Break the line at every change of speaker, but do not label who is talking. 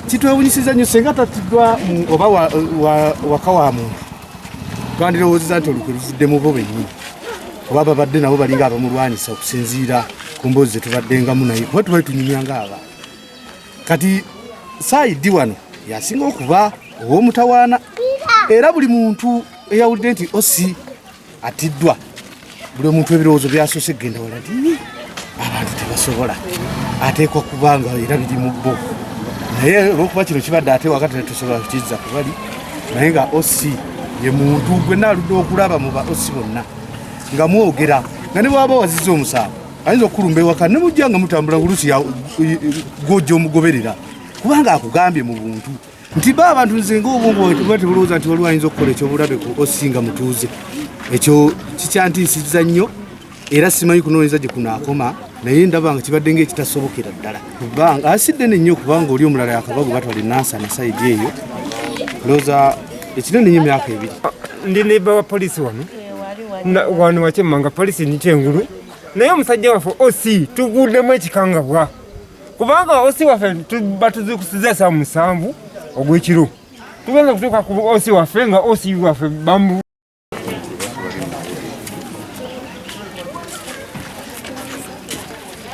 Kitwewunyisiza nnyo senga tatiddwa oba waka wa muntu, twandirowoozeza nti olukwe luvudde mu bo bennyini, oba babadde nabo balinga abamulwanyisa okusinziira ku mboozi zetubaddengamu naye, kuba tubali tunyumya nga aba. Kati saayidi wano yasinga okuba ow'omutawaana, era buli muntu eyawulidde nti osi atiddwa, buli omuntu ebirowoozo byasoose kugenda wala nti abantu tebasobola, ateekwa kubanga era biri mu bo. Naye olwokuba kino kibadde ate wakati tetusobola kukizza kubali, naye nga osi ye muntu gwe naaludde okulaba mu ba osi bonna nga mwogera nga ne bwaba waziza omusango ayinza okukulumba ewaka ne mujja nga mutambula oluusi gwojja omugoberera, kubanga akugambye mu buntu nti ba abantu nze ngaobwongo bwange tuba tebulowooza nti waliwo ayinza okukola ekyobulabe ku osi nga mutuuze. Ekyo kikyantiisizza nnyo, era simanyi kunoonyeza gye kunaakoma, naye ndaba nga kibadde ngaekitasobokera ddala, kubanga asidde nnyo, kubanga oli omulala yakava gwe batwala enansana sayidi eyo, ndowooza ekinene nnyo emyaka 2.
Ndi neighbor wa polisi wano wano wakyemmanga polisi ndi kyengulu, naye omusajja waffe osi tuguddemu ekikangabwa, kubanga osi waffe batuzukusiza saa 7 ogw'ekiro, tugenza kutuuka ku osi waffe nga osi waffe bambu.